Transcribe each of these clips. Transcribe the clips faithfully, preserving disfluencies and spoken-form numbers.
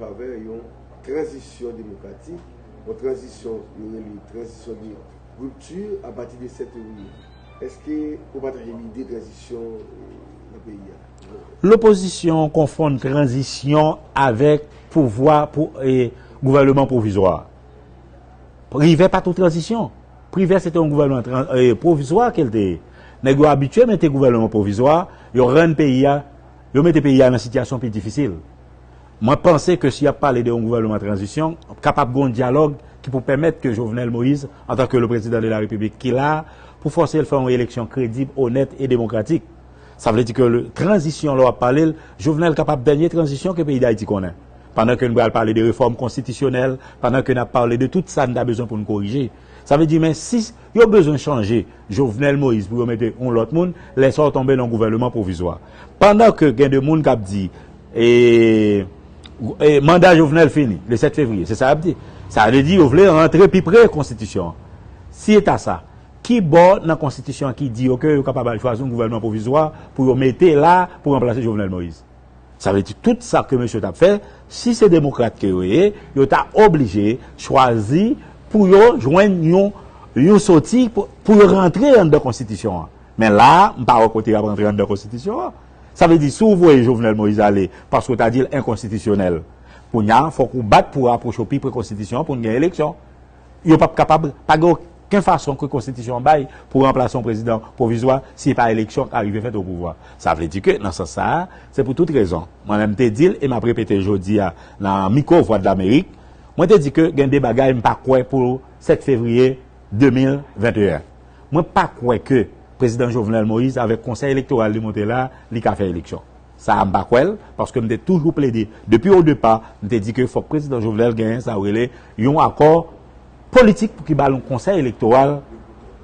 favè yon tranzisyon demokratik, yon tranzisyon yo rele tranzisyon de ripti apati de sèt fevriye. Èske ou pataje lide tranzisyon nan peyi a? Lopozisyon konfonn tranzisyon avèk pouvwa pou e, gouvènman pwovizwa. Privè pa t yon tranzisyon. Privè se te yon gouvènman tran- e, pwovizwa ke l te ye. Nèg yo abitye mete gouvènman pwovizwa, yo rann peyi a, yo mete peyi a nan sitiyasyon pi difisil. Mwen panse ke si y ap pale de yon gouvènman tranzisyon, kapab gen yon dyalòg ki pou pèmèt ke Jovenel Moïse, antanke le président de la République ki la, pou fòse l fè yon eleksyon kredib, onèt e demokratik. Sa vle di ke le tranzisyon lè w ap pale l, Jovenel kapab dènye tranzisyon ke peyi Dayiti konnen. Pandan ke n pral pale de refòm konstitisyonèl, pandan ke n ap pale de tout sa n ta bezwen pou n korije. Sa vle di, men si yo bezwen chanje Jovenel Moïse pou yo mete yon lòt moun, lè sa w tonbe nan yon gouvènman pwovizwa. Pandan ke gen de moun k ap di, e, e, manda Jovenel fini, le sèt fevriye, se sa y ap di. Sa vle di, yo vle rantre pi pre konstitisyon an. Si e ta sa, ki bò nan konstitisyon an ki di yo ke yo kapab al chwazi yon gouvènman pwovizwa pou yo mete la pou ranplase Jovenel Moïse? Sa vle di tout sa ke mesye t ap fè, si se demokrat ke yo ye, yo ta oblije chwazi pou yo jwenn yon, yon soti pou, pou yo rantre anndan konstitisyon an. Men la a, m pa wè kote y ap rantre anndan konstitisyon an. Sa vle di, si w voye Jovenel Moïse ale paske w ta di l enkonstitisyonèl, kounye a, fòk ou bat pou rapwoche w pi pre konstitisyon an pou n gen eleksyon. Yo p ap kapab, pa gen okenn fason ke konstitisyon an bay pou ranplase yon prezidan pwovizwa si e pa eleksyon k arive fèt o pouvwa. Sa vle di ke, nan sans sa a, se pou tout rezon. Mwen menm te di l, e m ap repete l jodi a nan mikwo Vwadlamerik, mwen te di ke gen de bagay m pa kwè pou sèt fevriye de mil venteyen. Mwen pa kwè ke prezidan Jovenel Moïse, avèk konsèy elektoral li monte la, li ka fè eleksyon. Sa a, m pa kwè l, paske m te toujou plede, depi o depa, m te di ke fòk prezidan Jovenel genyen sa yo rele yon akò politik pou ki ba l yon konsèy elektoral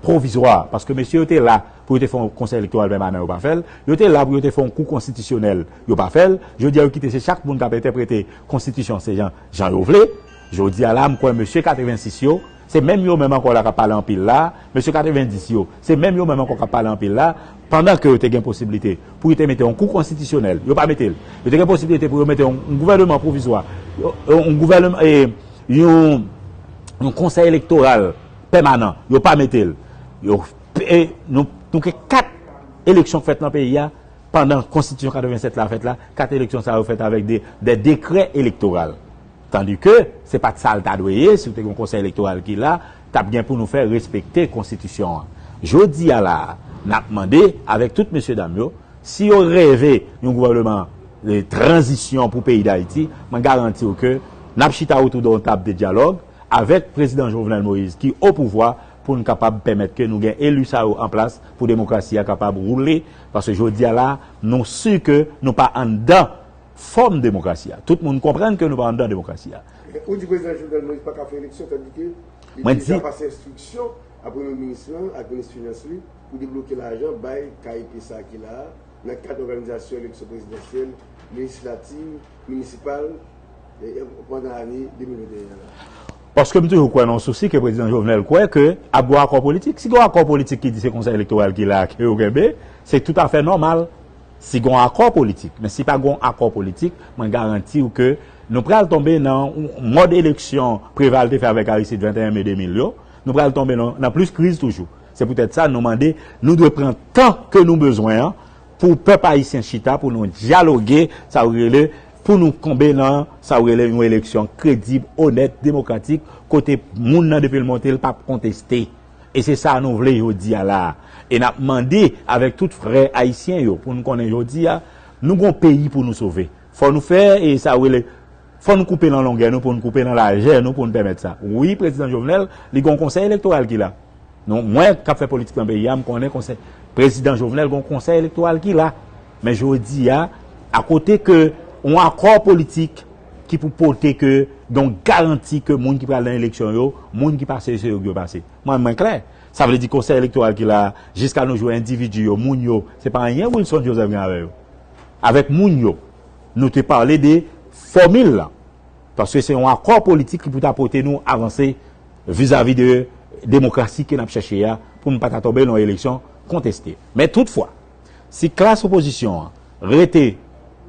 pwovizwa. Paske mesye yo te la pou yo te fè yon konsèy elektoral pèmanan, yo pa fè l. Yo te la pou yo te fè yon kou konstitisyonèl, yo pa fè l. Jodi a, yo kite se chak moun k ap entèprete konstitisyon se jan, jan yo vle. Jodi a la, m kwè mesye katrevensis yo, se menm yo menm ankò la k ap pale anpil la, mesye katrevendis yo, se menm yo menm ankò k ap pale anpil la, pandan ke yo te gen posiblite pou yo te mete yon kou konstitisyonèl, yo pa mete l. Yo te gen posiblite pou yo mete yon, yon gouvènman pwovizwa, yon, yon gouvènman, e, yon, yon konsèy elektoral pèmanan, yo pa mete l. Yo, e, nou, nou gen kat eleksyon k fèt nan peyi a, pandan konstitisyon katrevennsèt la fèt la, kat eleksyon sa yo fèt avèk de, de dekrè elektoral. Tandi ke se pa t sa l ta dwe ye, si w te gen yon konsèy elektoral ki la, t ap gen pou nou fè respekte konstitisyon an. Jodi a la a, n ap mande avèk tout mesyedam yo, si yo reve yon gouvènman de tranzisyon pou peyi Dayiti, mwen garanti w ke n ap chita otou de yon tab de dyalòg avèk prezidan Jovenel Moïse ki o pouvwa pou n kapab pèmèt ke nou gen eli sa yo an plas pou demokrasi a kapab woule, paske jodi a la, nou si ke nou pa anndan fòm demokrasi a. Tout moun konprann ke nou pa anndan demokrasi a. Ou di prezidan Jovenel Moïse pa ka fè eleksyon, tandi ke li Mwen deja di- pase enstriksyon a premye minis lan ak minis finans li pou debloke lajan bay K I P sa ki la a, nan kad òganizasyon eleksyon prezidansyèl, lejislativ, minisipal, e, pandan ane de mil venteyen an la. Paske m toujou kwè nan sousi ke prezidan Jovenel kwè ke ap gen akò politik. Si gen akò politik ki di se konsèy elektoral ki la ke yo kenbe, se toutafè nòmal. Si gen akò politik, men si pa gen akò politik, mwen garanti w ke nou pral tonbe nan yon mòd eleksyon Preval te fè avèk Aristide venteyen me de mil yo, nou pral tonbe nan, nan plis kriz toujou. Se poutèt sa nou mande, nou dwe pran tan ke nou bezwen an pou pèp ayisyen chita, pou nou dyaloge, sa w rele, pou nou tonbe nan sa w rele yon eleksyon kredib, onèt, demokratik, kote moun nan depi l monte, l p ap konteste. E se sa nou vle jodi a la a. E n ap mande avèk tout frè ayisyen yo pou nou konnen jodi a, nou gon peyi pou nou sove. Fò nou fè, e sa w rele, fò nou koupe nan longè nou pou nou koupe nan lajè nou pou nou pèmèt sa. Wi, prezidan Jovenel, li gon konsèy elektoral ki la. Non, mwen k ap fè politik nan peyi a, m konnen konsèy, prezidan Jovenel gon konsèy elektoral ki la. Men jodi a, akote ke yon akò politik ki pou pote ke gen yon garanti ke moun ki pral nan eleksyon yo, moun ki pase yo se yo ki dwe pase. Mwen, mwen klè. Sa vle di konsèy elektoral ki la, jiska nou jou endividi yo, moun yo, se pa anyen Wilson Joseph gen avè yo. Avèk moun yo, nou te pale de fòmil la. Paske se yon akò politik ki pou ta pote nou avanse vizavi de demokrasi ke n ap chèche a, pou n pa ta tonbe nan yon eleksyon konteste. Men toutfwa, si klas opozisyon an rete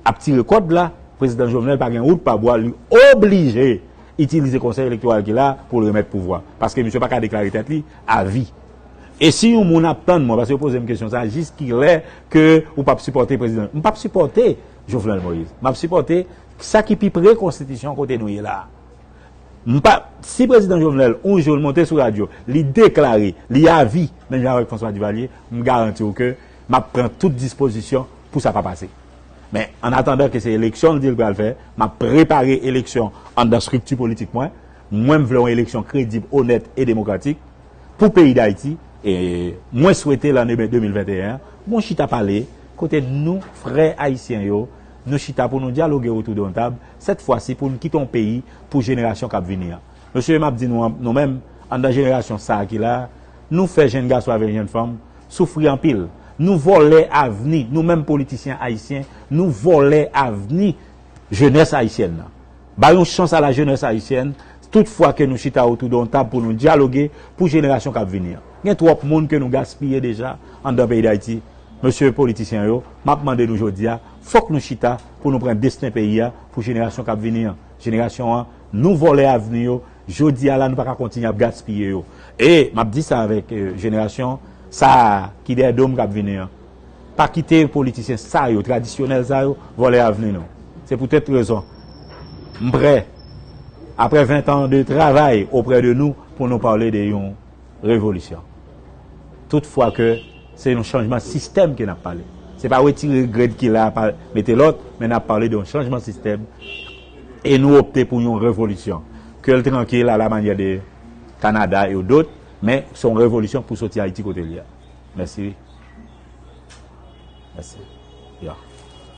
ap tire kòd la, Prezidan Jovenel pa gen wout pa bwa, li oblije itilize Konsèy Elektoral ki la pou l remèt pouvwa. Paske misye pa ka deklare tèt li a vi. E si yon moun ap tann mwen, paske yo poze m kesyon sa, jiskilè ke ou p ap sipòte prezidan? M p ap sipòte Jovenel Moïse. M ap sipòte sa ki pi pre konstitisyon kote nou ye la. M pa, si prezidan Jovenel, yon jou, l monte sou radyo, li deklare, li a vi, menm jan avèk François Duvalier, m garanti w ke m ap pran tout dispozisyon pou sa pa pase. Men, an atandan ke se eleksyon l di l pral fè, m ap prepare eleksyon anndan estrikti politik mwen. Mwen, m vle yon eleksyon kredib, onèt e demokratik pou peyi Dayiti. E mwen swete lane de mil venteyen an, gon chita pale, kote nou, frè ayisyen yo, nou chita pou nou dyaloge otou de yon tab, sèt fwa si pou n kite yon peyi pou jenerasyon k ap vini an. Mesye, m ap di nou, nou menm, anndan jenerasyon sa a ki la, nou fè jenn gason avèk jenn fanm soufri anpil. Nou vòlè avni, nou menm politisyen ayisyen, nou vòlè avni jenès ayisyèn nan. Ba yon chans a la jeunesse haïtienne, tout fwa ke nou chita otou de yon tab pou nou dyaloge pou jenerasyon k ap vini an. Gen twòp moun ke nou gaspiye deja anndan peyi Dayiti. Mesye politisyen yo, m ap mande nou jodi a, fòk nou chita pou nou pran desten peyi a pou jenerasyon k ap vini an. Jenerasyon an, nou vòlè avni yo, jodi a la nou pa ka kontinye ap gaspiye yo. E m ap di sa avèk eh, jenerasyon sa a ki dèyè do m k ap vini an. Pa kite politisyen sa yo, tradisyonèl sa yo, vòlè avni nou. Se poutèt rezon m prè, apre ven tan de travay oprè de nou, pou nou pale de yon revolisyon. Tout fwa ke se yon chanjman sistèm ke n ap pale. Se pa retire grèd ki la, pa mete lòt, men n ap pale de yon chanjman sistèm e nou opte pou yon revolisyon. Ke l trankil a la manyè de Kanada e dòt, men se yon revolisyon pou soti Ayiti kote l ye a. Mèsi. Mèsi. Ya.